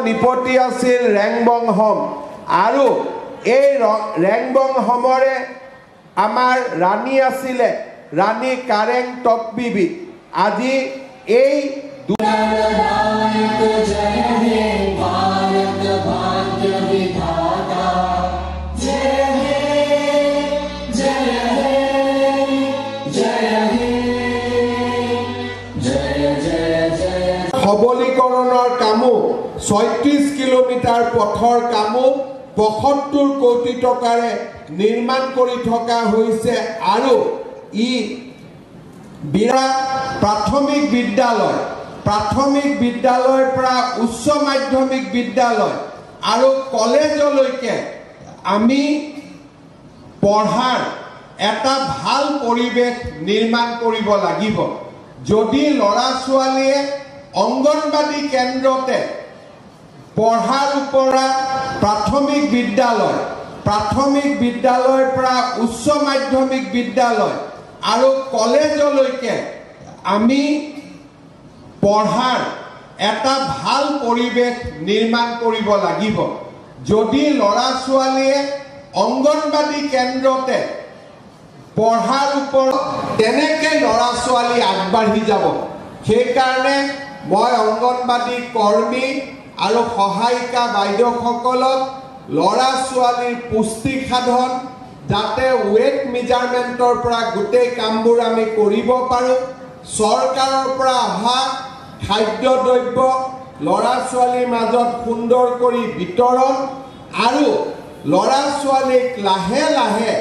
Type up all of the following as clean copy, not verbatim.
নৃপতি আছিল ৰেংবং হম আৰু এই ৰেংবং হমৰে আমাৰ ৰাণী আছিলে ৰাণী কাৰেং টকবিবি। আজি এই সবলীকৰণৰ কামো 36 কিলোমিটাৰ পথৰ কামো ৭৫ কোটি টকাৰে নিৰ্মাণ কৰি থকা হৈছে আৰু ই বিৰা প্ৰাথমিক বিদ্যালয়ৰ পৰা উচ্চ মাধ্যমিক বিদ্যালয় আৰু কলেজলৈকে আমি পঢ়াৰ এটা ভাল পৰিৱেশ নিৰ্মাণ কৰিব লাগিব। যদি ল'ৰা ছোৱালীয়ে অংগনবাদী কেন্দ্ৰতে পঢ়াৰ ওপৰত প্ৰাথমিক বিদ্যালয়ৰ পৰা উচ্চ মাধ্যমিক বিদ্যালয় আৰু কলেজলৈকে আমি পঢ়াৰ এটা ভাল পৰিৱেশ নিৰ্মাণ কৰিব লাগিব। যদি ল'ৰা ছোৱালীয়ে অংগনবাদী কেন্দ্ৰতে পঢ়াৰ ওপৰত তেনেকৈ ল'ৰা ছোৱালী আগবাঢ়ি যাব। সেইকাৰণে মই অংগনবাদী কৰ্মী আৰু সহায়িকা বাইদেউসকলক ল'ৰা ছোৱালীৰ পুষ্টি সাধন যাতে ৱেট মেজাৰমেণ্টৰ পৰা গোটেই কামবোৰ আমি কৰিব পাৰোঁ, চৰকাৰৰ পৰা অহা খাদ্য দ্ৰব্য ল'ৰা ছোৱালীৰ মাজত সুন্দৰ কৰি বিতৰণ আৰু ল'ৰা ছোৱালীক লাহে লাহে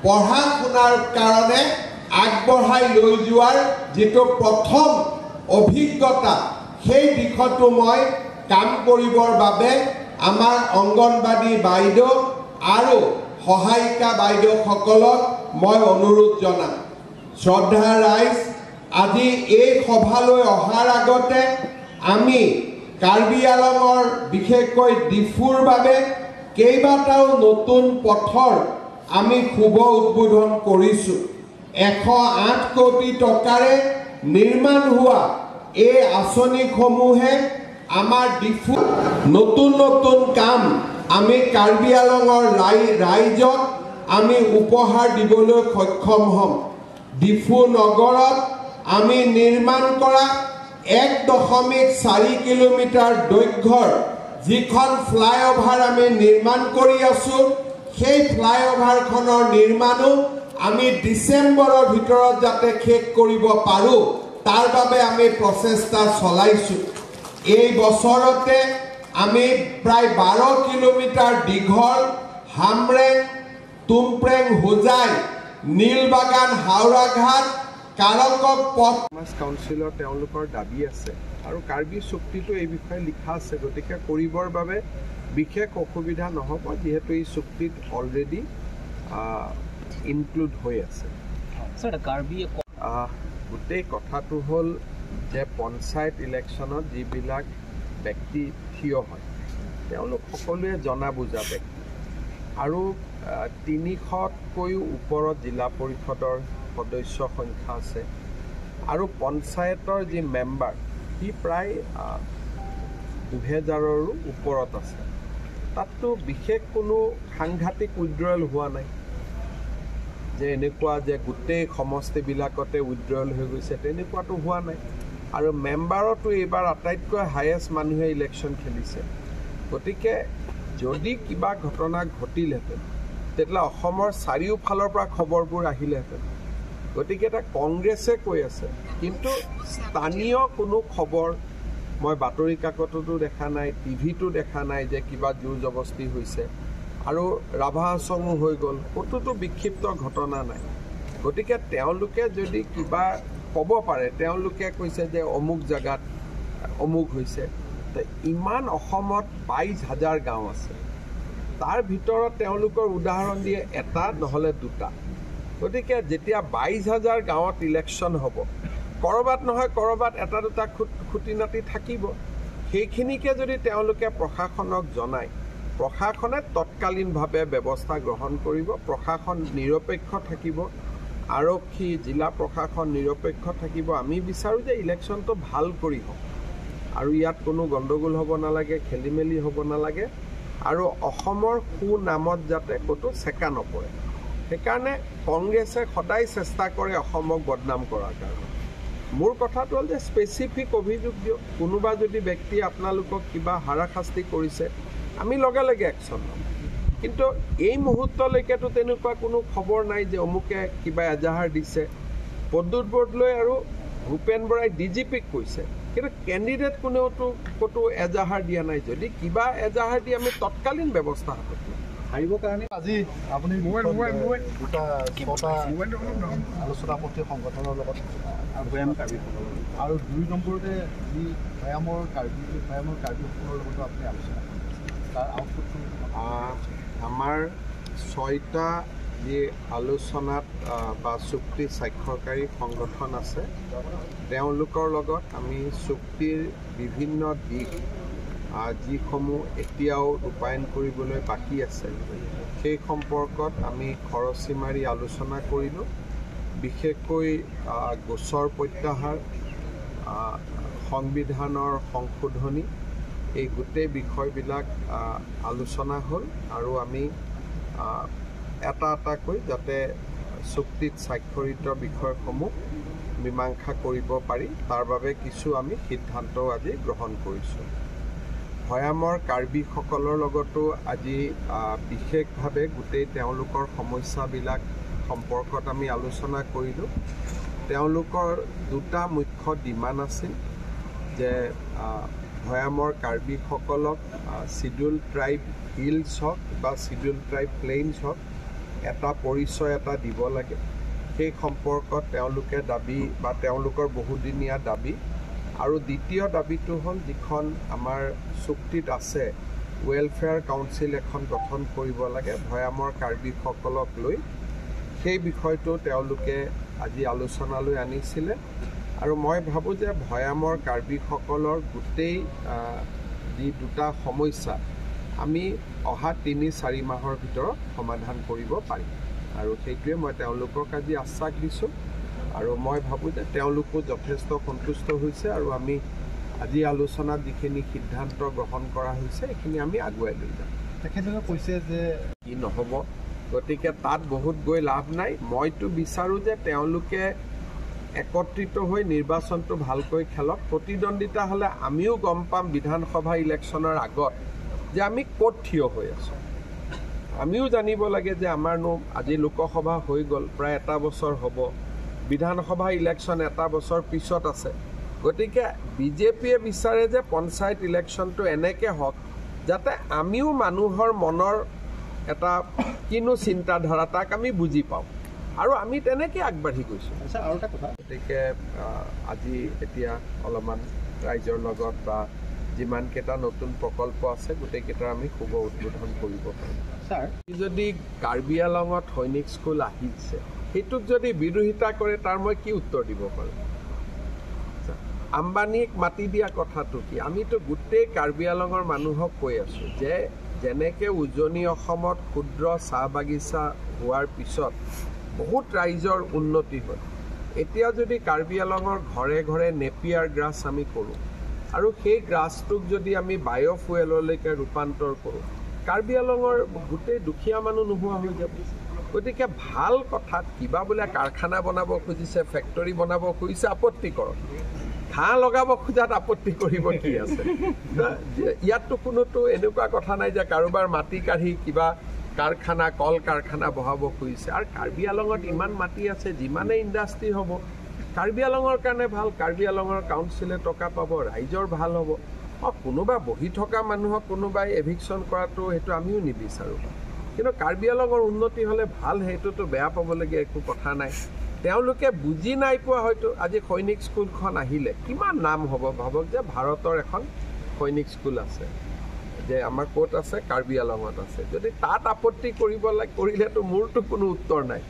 পঢ়া শুনাৰ কাৰণে আগবঢ়াই লৈ যোৱাৰ যিটো প্ৰথম অভিজ্ঞতা সেই দিশতো মই কাম কৰিবৰ বাবে আমাৰ অংগনবাদী বাইদেউ আৰু সহায়িকা বাইদেউসকলক মই অনুৰোধ জনাম। শ্ৰদ্ধা ৰাইজ, আজি এই সভালৈ অহাৰ আগতে আমি কাৰ্বি আলঙৰ বিশেষকৈ ডিফুৰ বাবে কেইবাটাও নতুন পথৰ আমি শুভ উদ্বোধন কৰিছোঁ। 108 কোটি টকাৰে নিৰ্মাণ হোৱা এই আঁচনিসমূহে আমাৰ ডিফু নতুন নতুন কাম আমি কাৰ্বি আলঙৰ ৰাইজক আমি উপহাৰ দিবলৈ সক্ষম হ'ম। ডিফু নগৰত আমি নিৰ্মাণ কৰা 1.4 কিলোমিটাৰ দৈৰ্ঘ্যৰ যিখন ফ্লাইঅভাৰ আমি নিৰ্মাণ কৰি আছোঁ, সেই ফ্লাইঅভাৰখনৰ নিৰ্মাণো আমি ডিচেম্বৰৰ ভিতৰত যাতে শেষ কৰিব পাৰোঁ তাৰ বাবে আমি প্ৰচেষ্টা চলাইছোঁ। এই বছৰতে আমি প্ৰায় 12 কিলোমিটাৰ দীঘল হামৰেং, তুমপ্ৰেং, হোজাই, নীলবাগান, হাওৰাঘাট, কাৰকক পথ সমাজ কাউন্সিলৰ তেওঁলোকৰ দাবী আছে আৰু কাৰ্বি চুক্তিটো এই বিষয়ে লিখা আছে, গতিকে কৰিবৰ বাবে বিশেষ অসুবিধা নহ'ব, যিহেতু এই চুক্তিত অলৰেডি ইনক্লুড হৈ আছে। গোটেই কথাটো হ'ল যে পঞ্চায়ত ইলেকশ্যনত যিবিলাক ব্যক্তি থিয় হয় তেওঁলোক সকলোৱে জনা বুজা ব্যক্তি আৰু 300তকৈও ওপৰত জিলা পৰিষদৰ সদস্য সংখ্যা আছে আৰু পঞ্চায়তৰ যি মেম্বাৰ সি প্ৰায় 2000ৰো ওপৰত আছে। তাততো বিশেষ কোনো সাংঘাতিক উইড্ৰয়েল হোৱা নাই যে এনেকুৱা যে গোটেই সমষ্টিবিলাকতে উইড্ৰয়েল হৈ গৈছে, তেনেকুৱাতো হোৱা নাই। আৰু মেম্বাৰতো এইবাৰ আটাইতকৈ হায়েষ্ট মানুহে ইলেকশ্যন খেলিছে। গতিকে যদি কিবা ঘটনা ঘটিলহেঁতেন তেতিয়াহ'লে অসমৰ চাৰিওফালৰ পৰা খবৰবোৰ আহিলেহেঁতেন। গতিকে এটা কংগ্ৰেছে কৈ আছে, কিন্তু স্থানীয় কোনো খবৰ মই বাতৰি কাকততো দেখা নাই, টিভিতো দেখা নাই যে কিবা জোৰ জবস্তি হৈছে আৰু ৰাভা হাছঙো হৈ গ'ল, ক'তোতো বিক্ষিপ্ত ঘটনা নাই। গতিকে তেওঁলোকে যদি কিবা ক'ব পাৰে, তেওঁলোকে কৈছে যে অমুক জেগাত অমুক হৈছে, ইমান অসমত 22,000 গাঁও আছে, তাৰ ভিতৰত তেওঁলোকৰ উদাহৰণ দিয়ে এটা নহ'লে দুটা। গতিকে যেতিয়া 22,000 গাঁৱত ইলেকশ্যন হ'ব, ক'ৰবাত নহয় ক'ৰবাত এটা দুটা খুটি নাটি থাকিব। সেইখিনিকে যদি তেওঁলোকে প্ৰশাসনক জনায়, প্ৰশাসনে তৎকালীনভাৱে ব্যৱস্থা গ্ৰহণ কৰিব। প্ৰশাসন নিৰপেক্ষ থাকিব, আৰক্ষী, জিলা প্ৰশাসন নিৰপেক্ষ থাকিব। আমি বিচাৰোঁ যে ইলেকশ্যনটো ভাল কৰি হওক। আৰু ইয়াত কোনো গণ্ডগোল হ'ব নালাগে, খেলি মেলি হ'ব নালাগে আৰু অসমৰ সুনামত যাতে ক'তো চেকা নপৰে। সেইকাৰণে কংগ্ৰেছে সদায় চেষ্টা কৰে অসমক বদনাম কৰাৰ কাৰণে। মোৰ কথাটো হ'ল যে স্পেচিফিক অভিযোগ দিয়ক, কোনোবা যদি ব্যক্তিয়ে আপোনালোকক কিবা হাৰাশাস্তি কৰিছে আমি লগে লগে একশ্যন ল'ম। কিন্তু এই মুহূৰ্তলৈকেতো তেনেকুৱা কোনো খবৰ নাই যে অমুকে কিবা এজাহাৰ দিছে। প্ৰদ্যুৎ বৰদলৈ আৰু ভূপেন বৰাই ডি জি পিক কৈছে, কিন্তু কেণ্ডিডেট কোনেওতো ক'তো এজাহাৰ দিয়া নাই। যদি কিবা এজাহাৰ দিয়ে আমি তৎকালীন ব্যৱস্থা হাতত ল'ম। হাৰিবৰ কাৰণে আজি আপুনি দুটা ছটা আলোচনা পত্ৰী সংগঠনৰ লগত ভৈয়াম কাৰ্বিসকলৰ আৰু 2 নম্বৰতে যি ভৈয়ামৰ কাৰ্বিসকলৰ লগতো আপুনি আলোচনা কৰিছে, তাৰ আউটপুটটো আমাৰ 6টা যি আলোচনাত বা চুক্তি স্বাক্ষৰকাৰী সংগঠন আছে তেওঁলোকৰ লগত আমি চুক্তিৰ বিভিন্ন দিশ যিসমূহ এতিয়াও ৰূপায়ণ কৰিবলৈ বাকী আছে সেই সম্পৰ্কত আমি খৰচী মাৰি আলোচনা কৰিলোঁ। বিশেষকৈ গোচৰ প্ৰত্যাহাৰ, সংবিধানৰ সংশোধনী, এই গোটেই বিষয়বিলাক আলোচনা হ'ল আৰু আমি এটা এটাকৈ যাতে চুক্তিত স্বাক্ষৰিত বিষয়সমূহ মীমাংসা কৰিব পাৰি তাৰ বাবে কিছু আমি সিদ্ধান্তও আজি গ্ৰহণ কৰিছোঁ। ভৈয়ামৰ কাৰ্বিসকলৰ লগতো আজি বিশেষভাৱে গোটেই তেওঁলোকৰ সমস্যাবিলাক সম্পৰ্কত আমি আলোচনা কৰিলোঁ। তেওঁলোকৰ দুটা মুখ্য ডিমাণ্ড আছিল যে ভৈয়ামৰ কাৰ্বিসকলক চিডিউল ট্ৰাইব হিলছ হওক বা চিডিউল ট্ৰাইব প্লেইনছ হওক এটা পৰিচয় এটা দিব লাগে। সেই সম্পৰ্কত তেওঁলোকে দাবী বা তেওঁলোকৰ বহুদিনীয়া দাবী। আৰু দ্বিতীয় দাবীটো হ'ল যিখন আমাৰ চুক্তিত আছে ৱেলফেয়াৰ কাউন্সিল এখন গঠন কৰিব লাগে ভৈয়ামৰ কাৰ্বিসকলক লৈ, সেই বিষয়টো তেওঁলোকে আজি আলোচনালৈ আনিছিলে। আৰু মই ভাবোঁ যে ভৈয়ামৰ কাৰ্বিসকলৰ গোটেই যি দুটা সমস্যা আমি অহা 3-4 মাহৰ ভিতৰত সমাধান কৰিব পাৰিম আৰু সেইটোৱে মই তেওঁলোকক আজি আশ্বাস দিছোঁ। আৰু মই ভাবোঁ যে তেওঁলোকো যথেষ্ট সন্তুষ্ট হৈছে আৰু আমি আজি আলোচনাত যিখিনি সিদ্ধান্ত গ্ৰহণ কৰা হৈছে এইখিনি আমি আগুৱাই লৈ যাম। তেখেতলোকে কৈছে যে কি নহ'ব, গতিকে তাত বহুত গৈ লাভ নাই। মইতো বিচাৰোঁ যে তেওঁলোকে একত্ৰিত হৈ নিৰ্বাচনটো ভালকৈ খেলক। প্ৰতিদ্বন্দ্বিতা হ'লে আমিও গম পাম বিধানসভা ইলেকশ্যনৰ আগত যে আমি ক'ত থিয় হৈ আছোঁ। আমিও জানিব লাগে যে আমাৰনো আজি লোকসভা হৈ গ'ল, প্ৰায় 1 বছৰ হ'ব, বিধানসভা ইলেকশ্যন 1 বছৰ পিছত আছে। গতিকে বিজেপিয়ে বিচাৰে যে পঞ্চায়ত ইলেকশ্যনটো এনেকৈ হওক যাতে আমিও মানুহৰ মনৰ এটা কিনো চিন্তাধাৰা তাক আমি বুজি পাওঁ আৰু আমি তেনেকৈ আগবাঢ়ি গৈছোঁ। আৰু এটা কথা, গতিকে আজি এতিয়া অলপমান ৰাইজৰ লগত বা যিমানকেইটা নতুন প্ৰকল্প আছে গোটেইকেইটাৰ আমি শুভ উদ্বোধন কৰিব পাৰিম। ছাৰ, যদি কাৰ্বি আলঙত সৈনিক স্কুল আহিছে সেইটোক যদি বিৰোধিতা কৰে তাৰ মই কি উত্তৰ দিব পাৰোঁ? আম্বানীক মাতি দিয়া কথাটো কি? আমিতো গোটেই কাৰ্বি আলঙৰ মানুহক কৈ আছোঁ যে যেনেকৈ উজনি অসমত ক্ষুদ্ৰ চাহ বাগিচা হোৱাৰ পিছত বহুত ৰাইজৰ উন্নতি হ'ল, এতিয়া যদি কাৰ্বি আলঙৰ ঘৰে ঘৰে নেপিয়াৰ গ্ৰাছ আমি কৰোঁ আৰু সেই গ্ৰাছটোক যদি আমি বায়'ফুৱেললৈকে ৰূপান্তৰ কৰোঁ, কাৰ্বি আলঙৰ গোটেই দুখীয়া মানুহ নোহোৱা হৈ যাব। গতিকে ভাল কথাত কিবা বোলে কাৰখানা বনাব খুজিছে, ফেক্টৰী বনাব খুজিছে, আপত্তি কৰক। ঘাঁহ লগাব খোজাত আপত্তি কৰিব কি আছে? ইয়াততো কোনোতো এনেকুৱা কথা নাই যে কাৰোবাৰ মাটি কাঢ়ি কিবা কাৰখানা কল কাৰখানা বহাব খুজিছে। আৰু কাৰ্বি আলঙত ইমান মাটি আছে, যিমানে ইণ্ডাষ্ট্ৰী হ'ব কাৰ্বি আলঙৰ কাৰণে ভাল, কাৰ্বি আলঙৰ কাউন্সিলে টকা পাব, ৰাইজৰ ভাল হ'ব। কোনোবা বহি থকা মানুহক কোনোবাই এভিকশ্যন কৰাটো সেইটো আমিও নিবিচাৰোঁ, কিন্তু কাৰ্বি আলঙৰ উন্নতি হ'লে ভাল, সেইটোতো বেয়া পাবলগীয়া একো কথা নাই। তেওঁলোকে বুজি নাই পোৱা হয়তো আজি সৈনিক স্কুলখন আহিলে কিমান নাম হ'ব, ভাবক যে ভাৰতৰ এখন সৈনিক স্কুল আছে, যে আমাৰ ক'ত আছে, কাৰ্বি আলঙত আছে। যদি তাত আপত্তি কৰিব লাগে কৰিলেতো মোৰতো কোনো উত্তৰ নাই।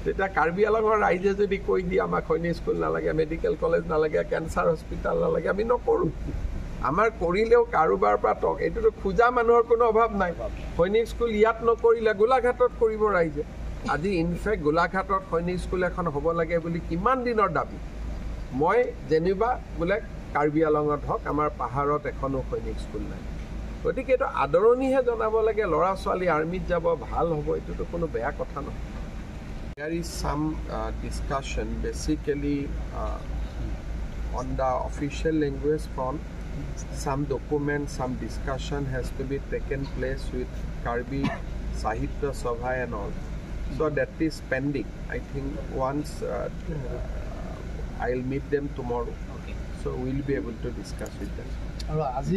তেতিয়া কাৰ্বি আলঙৰ ৰাইজে যদি কৈ দিয়ে আমাক সৈনিক স্কুল নালাগে, মেডিকেল কলেজ নালাগে, কেঞ্চাৰ হস্পিটেল নালাগে, আমি নকৰোঁ। আমাৰ কৰিলেও কাৰোবাৰ পৰা টক, এইটোতো খোজা মানুহৰ কোনো অভাৱ নাই। সৈনিক স্কুল ইয়াত নকৰিলে গোলাঘাটত কৰিব ৰাইজে। আজি ইনফেক্ট গোলাঘাটত সৈনিক স্কুল এখন হ'ব লাগে বুলি কিমান দিনৰ দাবী। মই যেনিবা বোলে কাৰ্বি আলঙত হওক, আমাৰ পাহাৰত এখনো সৈনিক স্কুল নাই। গতিকে এইটো আদৰণিহে জনাব লাগে। ল'ৰা ছোৱালী আৰ্মিত যাব, ভাল হ'ব, এইটোতো কোনো বেয়া কথা নহয়। There is some discussion basically on the official language front. Some document, some discussion has to be taken place with Karbi Sahitya Sabha and all. So that is pending. I think once I'll meet them tomorrow. So we'll be able to discuss with them. আৰু আজি